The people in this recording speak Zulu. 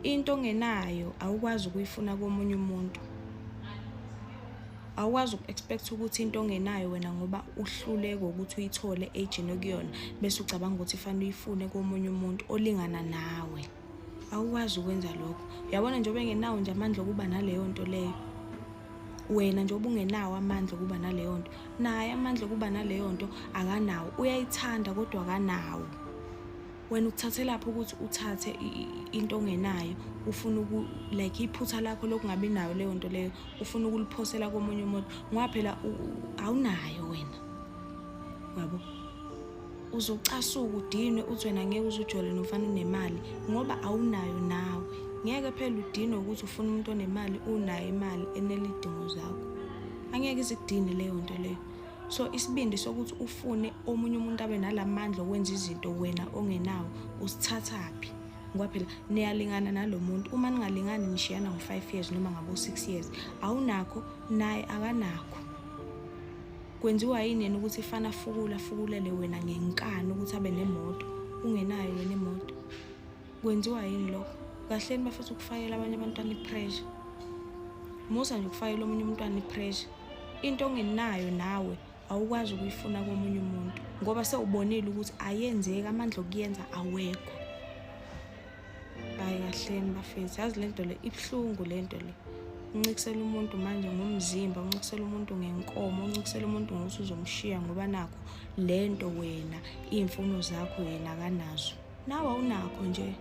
Into ongenayo awukwazi ukuyifuna komunye umuntu. Awukwazi uku-expect ukuthi into ongenayo wena ngoba uhluleke ukuthi uyithole ejini okuyona bese ucabanga ukuthi fanele uyifune komunye umuntu olingana nawe. Awukwazi ukwenza lokho. Uyabona njengoba engenawo nje amandla okuba naleyo nto leyo. Wena njengoba ungenawo amandla okuba naleyo nto, naye amandla okuba naleyo nto akanawo. Uyayithanda kodwa akanawo. Wena ukuthathelaphi ukuthi uthathe into ongenayo ufuna uku like iphutha lakho lokungabi nayo leyo nto leyo ufuna ukuliphosela komunye umuntu ngoba phela awunayo wena yabo. Uzocasuka udinwe uthi wena ngeke uzujole nomfana unemali ngoba awunayo nawe. Ngeke phela udinwe ukuthi ufuna umuntu onemali unayo imali enele idingo zakho. Angeke izikudine leyo nto leyo. So isibindi sokuthi ufune omunye umuntu abe nalamandla okwenza izinto wena ongenawo usithathaphi? Ngoba phela niyalingana nalo muntu, uma ningalingani nishiyana ngo-5 years noma ngabo-6 years, awunakho naye akanakho. Kwenziwa yini yena ukuthi fana fukula afukulele wena ngenkani ukuthi abe nemoto ungenayo wena imoto? Kwenziwa yini lokho? Kahleni bafethu ukufakela abanye abantwana i-pressure. Musa nje ukufakela omunye umntwana i-pressure. Into ongenayo nawe awukwazi ukuyifuna komunye umuntu ngoba sewubonile ukuthi ayenzeki, amandla okuyenza awekho. Hayi kahleni bafethu, yazi lento le ibuhlungu lento le. Uncikisela umuntu manje ngomzimba, uncikisela umuntu ngenkomo, uncikisela umuntu ngokuthi uzomshiya ngoba nakho lento wena iy'mfuno zakho yena akanazo. Nawe awunakho nje.